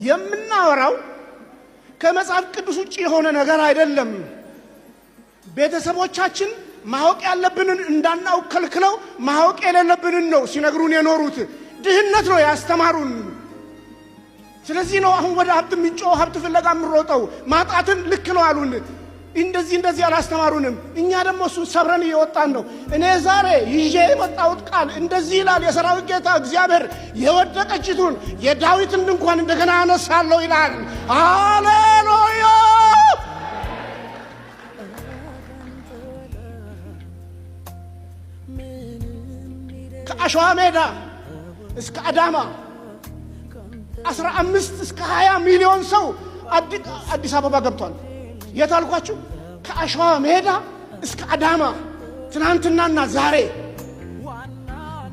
የምናወራው ከመጽሐፍ ቅዱስ ውጭ የሆነ ነገር አይደለም። ቤተሰቦቻችን ማወቅ ያለብንን እንዳናውቅ ከልክለው ማወቅ የሌለብንን ነው ሲነግሩን የኖሩት። ድህነት ነው ያስተማሩን። ስለዚህ ነው አሁን ወደ ሀብት የምንጮኸው፣ ሀብት ፍለጋ የምንሮጠው። ማጣትን ልክ ነው አሉን። እንደዚህ እንደዚህ አላስተማሩንም። እኛ ደግሞ እሱን ሰብረን እየወጣን ነው። እኔ ዛሬ ይዤ የመጣሁት ቃል እንደዚህ ይላል፣ የሰራዊት ጌታ እግዚአብሔር የወደቀችቱን የዳዊትን ድንኳን እንደገና አነሳለሁ ይላል። ሃሌሉያ! ከአሸዋ ሜዳ እስከ አዳማ 15 እስከ 20 ሚሊዮን ሰው አዲስ አበባ ገብቷል። የት አልኳችሁ? ከአሸዋ ሜዳ እስከ አዳማ ትናንትናና ዛሬ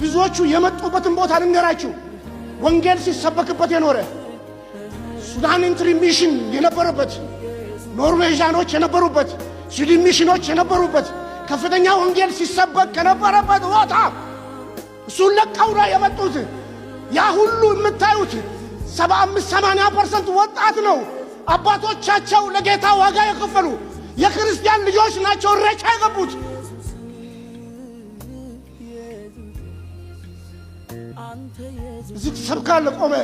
ብዙዎቹ የመጡበትን ቦታ ልንገራችሁ። ወንጌል ሲሰበክበት የኖረ፣ ሱዳን Entry Mission የነበረበት፣ ኖርዌዣኖች የነበሩበት፣ ስዊድን ሚሽኖች የነበሩበት፣ ከፍተኛ ወንጌል ሲሰበክ ከነበረበት ቦታ እሱን ለቀው ነው የመጡት። ያ ሁሉ የምታዩት 75 80% ወጣት ነው። አባቶቻቸው ለጌታ ዋጋ የከፈሉ የክርስቲያን ልጆች ናቸው እሬቻ የገቡት። እዚህ ትሰብካለህ ቆመ፣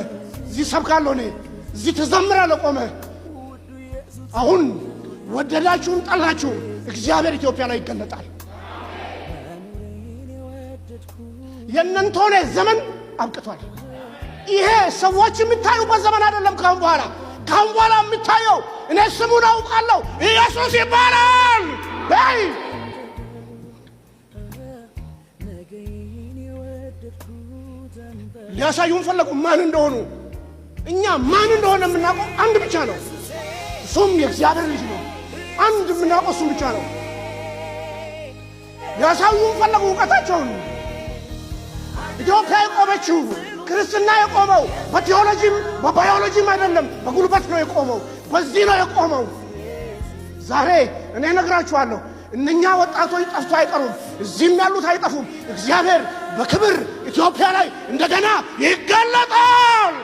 እዚህ ሰብካለሁ እኔ፣ እዚህ ትዘምራለህ ቆመ። አሁን ወደዳችሁም ጠላችሁም እግዚአብሔር ኢትዮጵያ ላይ ይገለጣል። የእነንቶኔ ዘመን አብቅቷል። ይሄ ሰዎች የሚታዩበት ዘመን አይደለም። ካሁን በኋላ፣ ካሁን በኋላ የሚታየው እኔ ስሙን አውቃለሁ፣ ኢየሱስ ይባላል። በይ ሊያሳዩን ፈለጉ ማን እንደሆኑ። እኛ ማን እንደሆነ የምናውቀው አንድ ብቻ ነው፣ እሱም የእግዚአብሔር ልጅ ነው። አንድ የምናውቀው እሱም ብቻ ነው። ሊያሳዩን ፈለጉ እውቀታቸውን። ኢትዮጵያ የቆመችው፣ ክርስትና የቆመው በቴዎሎጂም በባዮሎጂም አይደለም፣ በጉልበት ነው የቆመው። በዚህ ነው የቆመው። ዛሬ እኔ እነግራችኋለሁ፣ እነኛ ወጣቶች ጠፍቶ አይቀሩም፣ እዚህም ያሉት አይጠፉም። እግዚአብሔር በክብር ኢትዮጵያ ላይ እንደገና ይገለጣል።